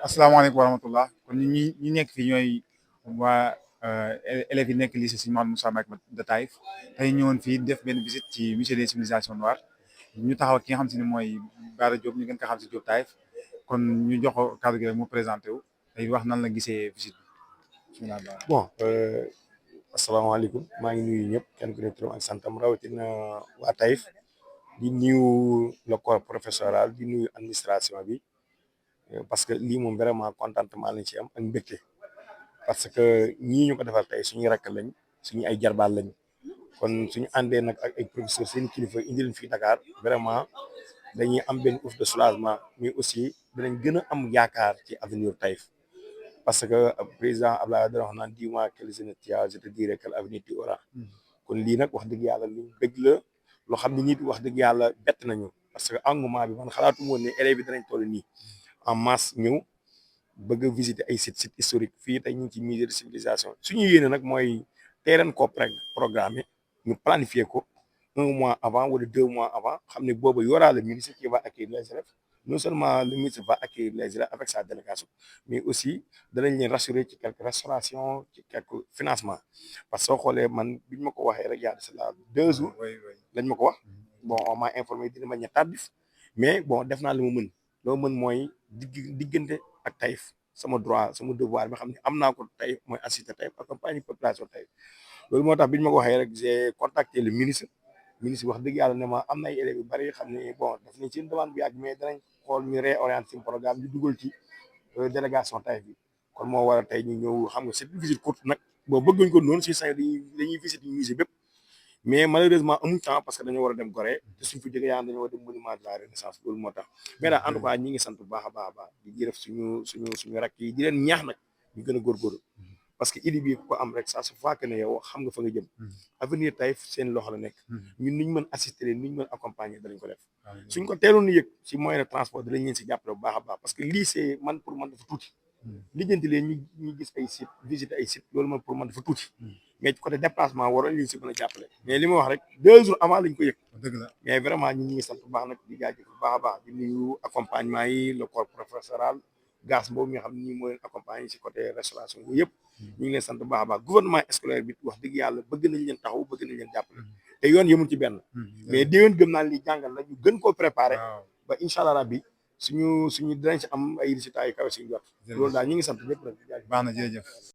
asalaamaaleykum wa rahmatullah kon ñi nekk fii ñooy waa élèves yi nekk lycée Serigne Mouhamadou Moussa Mbacké de Taïf tey ñëwoon fii def benn visite ci musée des civilisations noires ñu taxaw ak ki nga xam si ne mooy Bara Diop ñu gën ko xam si Diop Taïf kon ñu jox ko kàddu gi rek mu présenté wu tey wax nan la gisee visite bi bismillah Bara. Bon, asalaamaaleykum maa ngi nuyu ñëpp kenn ku ne turam ak santam rawatina waa Taïf di nuyu le corps professoral di nuyu administration bi parce que lii moom vraiment contentement lañ ci am ak mbégte parce que ñii ñu ko defal tey suñuy rakk lañ suñu ay jarbaal lañ kon suñu àndee nag ak ay professeurs seen kilifa indi leen fii Dakar vraiment dañuy am benn ouf de soulagement mais aussi danañ gën a am yaakaar ci avenir Taïf. Parce que président Abdoulaye Wade wax naan dis-moi quelle jeunesse tu as, je te dirai quel avenir tu auras. kon lii nag wax dëgg yàlla luñ bëgg la loo xam ne nit wax dëgg yàlla bett nañu parce que engouement bi man xalaatu woon ne élèves yi danañ toll nii en masse ñëw bëgg a visiter ay site historique fii tey ñu ngi ci musée de civilisation suñu yéene nag mooy teeleen ko programme ñu planifier ko 1 mois avant wala 2 mois avant xam ne boobu yoraa le ministre qui va accueillir les élèves. Non seulement le ministre va accueillir les élèves avec sa délégation, mais aussi danañ leen rassurer ci quelques restaurations ci quelques financements parce que soo xoolee man biñ ma ko waxee rek yaa de cela 2 jours lañ ma ko wax bon on m'a informé dina ma ña tardif mais bon def naa li ma mën loo mën mooy diggante ak Taïf sama droit sama devoir bi xam ne am naa ko Taïf mooy assister Taïf accompagner population Taïf loolu moo tax biñ ma ko waxee rek j'ai contacté le ministre wax dëgg yàlla ne ma am na ay élèves yu bari xam ne bon def nañ seen demande bu yàgg mais danañ xool ñu réorienté seen programme ñu dugal ci délégation Taïf bi kon moo waral tey ñu ñëw xam nga c'est une visite courte nag boo bëgguñ ko noonu si sax dañuy visite musée bépp mais malheureusement amuñ temps parce que dañoo war a dem Gorée te suñ fa jógee yaa dañoo war a dem monument de la Renaissance loolu moo tax mais daal en tout cas ñi ngi sant bu baax a baax di jërëf suñu rakk yi di leen ñaax nag ñu gën a góorgóorlu parce que idée bi ko am rek ça se voit que ne yow xam nga fa nga jëm avenir Taïf seen loxo la nekk ñun niñ mën assister leen niñ mën accompagner danañ ko def suñ ko teeloon yëg si moyen de transport danañ leen si jàppale bu baax a baax parce que lii c'est man pour man dafa tuuti lijjanti leen ñu gis ay site visiter ay site loolu man pour man dafa tuuti mais ci côté déplacement waroon leen si mën a jàppale mais li ma wax rek 2 jours avant lañ ko yëg dëgg la mais vraiment ñi ngi sant bu baax nag di jaajëf bu baax a baax di nuyu accompagnement yi le corps professoral gas boobu nga xam ne ñi moo leen accompagner si côté restauration bu yëpp ñu ngi leen sant bu baax a baax gouvernement scolaire bi wax dëgg yàlla bëgg nañ leen taxaw bëgg nañ leen jàppale te yoon yëmul ci benn mais déwén gëm naa li jàngal la ñu gën koo préparer ba incha allah rabbi suñu dinañ si am ay résultats yu kawe suñu jot loolu daal ñu ngi sant ñëpp nag baax na jërëjëf